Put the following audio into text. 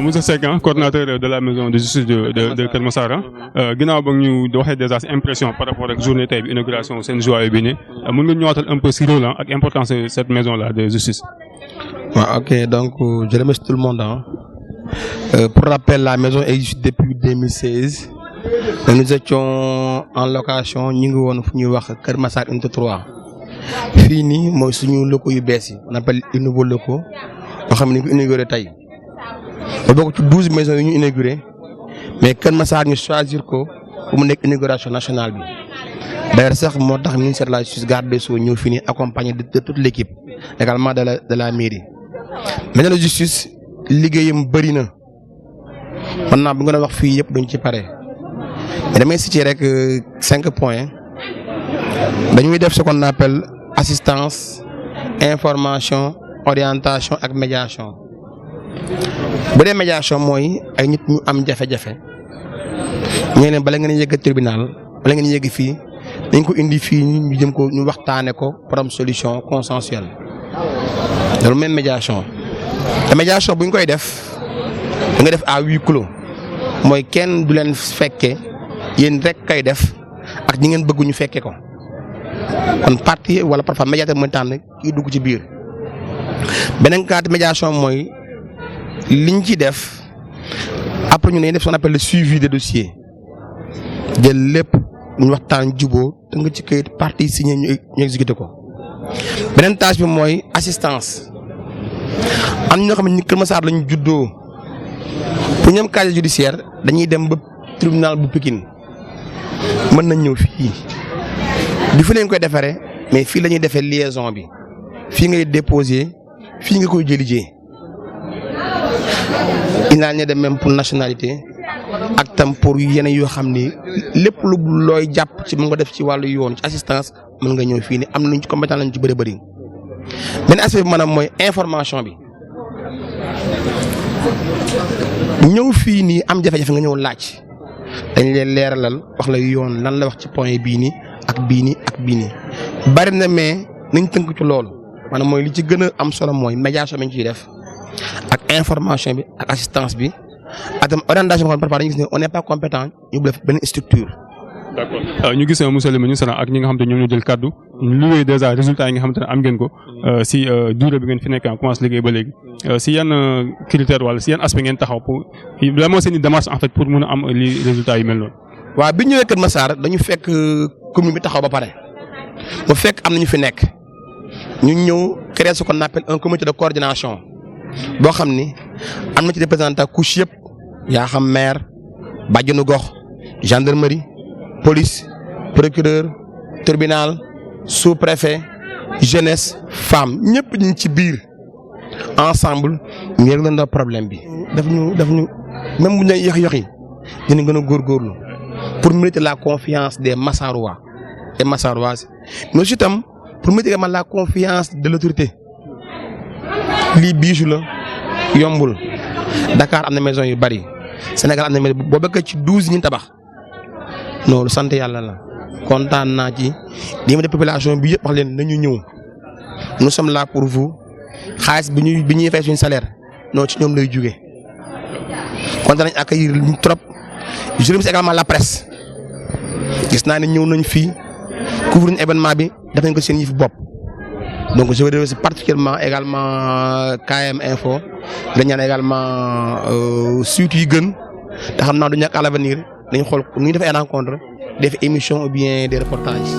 monsieur Seck coordonnateur de la maison de justice de Keur Massar ginnaaw ba ñu waxee déjà sa impression par rapport ak journée tey bi inauguration seen joie bi ne mën nga ñëwaatal un peu si rôle ak importance de cette maison là de justice. Ok, donc je remercie tout le monde. Pour rappel, la maison existe depuis 2016. Nous étions en location, nous avons fait Keur Massar unité 3. Fini, moi, nous locaux on appelle les nouveaux locaux. On a inauguré taille. Il y a 12 maisons inaugurées, mais Keur Massar nous choisir pour une inauguration nationale. D'ailleurs, c'est le ministère de la Justice garde des Sceaux nous fini accompagné de toute l'équipe, également de la mairie. Mais la justice, liggéeyam bëri na man naa bu nga wax fii yëpp duñ ci pare mais damay citer rek 5 points dañuy def ce qu'on appelle assistance information orientation ak médiation bu dee médiation mooy ay nit ñu am jafe-jafe ñee ne bala ngeen yegg tribunal bala ngeen yegg fii dañ ko indi fii ñu jëm ko ñu waxtaane ko pour am solution consensuelle loolu même médiation. La médiation bu ñu koy def da nga def à huis clos mooy kenn du leen fekke yéen rek kay def ak ñi ngeen bëgg ñu fekke ko kon partie wala parfois médiateur mooy tànn kii dugg ci biir. beneen cas de médiation mooy liñ ci def après ñu ne def ce qu'on appelle le suivi des dossiers jël lépp ñu waxtaan juboo te nga ci kayit partie signé ñu exécuté ko. beneen tâche bi mooy assistance. am ñoo xam ne Keur Massar lañu juddoo pour ñoom casier judiciaire dañuy dem ba tribunal bu Pikine mën nañ ñëw fii du fi lañ koy defaree mais fii la ñuy defee liaison bi fii ngay déposer fii nga koy jëlijee inaa ne dem même pour nationalité ak tam pour yeneen yoo xam ni lépp lu looy jàpp ci mën nga def ci wàllu yoon ci assistance mën nga ñëw fii ni am nañ ci compétent lañ ci bëri. benn aspect bi maanaam mooy information bi ñëw fii nii am jafe-jafe nga ñëw laaj dañ leen leeralal wax la yoon lan la wax ci point bii nii ak bii nii ak bii nii bari na mais nañ tënk ci loolu maanaam mooy li ci gën a am solo mooy médiation bi ñu ciy def ak information bi ak assistance bi ak tam orientation bi parfois dañuy gis ne on n'est pas compétent ñu def benn structure. D'accord ñu gis monsieur le ministre ak ñi nga xam te ñoom ñu jël kaddu lu wéy déjà résultats yi nga xam te ne am ngeen ko si durée bi ngeen fi nekk commencé liggéey ba léegi si yan critères wala si yan aspect ngeen taxaw pour la moo seen i démarche en fait pour mun a am li résultats yu mel noonu. waaw bi ñëwee Keur Massar dañu fekk commune bi taxaw ba pare mu fekk am na ñu fi nekk ñu ñëw créer ce qu'on appelle un comité de coordination boo xam ni am na ci représentant couche yëpp yaa xam maire bàjjenu gox gendarmerie. police procureur tribunal sous-préfet jeunesse femme ñëpp ñu ci biir ensemble ñu yëg leen problème bi. daf ñu même bu ñu lay yox-yoxi dinañ gën a góorgóorlu pour mériter la confiance des Massarois et Massaroises mais aussi tam pour mériter également la confiance de l'autorité. lii biisu la yombul Dakar am na maison yu bari Sénégal am na maison boo bëgg ci 12 ñi tabax. loolu sant yàlla la kontaan naa ci li ma def population bi yëpp wax leen nañu ñëw nous sommes là pour vous xaalis bi ñuy fay suñu salaire non ci ñoom lay jóge kontaan nañ accueillir ñu trop je remercie également la presse gis naa ne ñëw nañ fii couvrir événement bi def nañ ko seen yëfu bopp donc je veux remercier particulièrement également KM Info di ñaan également suite yi gën te xam naa du ñàkk à l'avenir dañu xool nu ñu def ay rencontre def émission ou bien des reportages.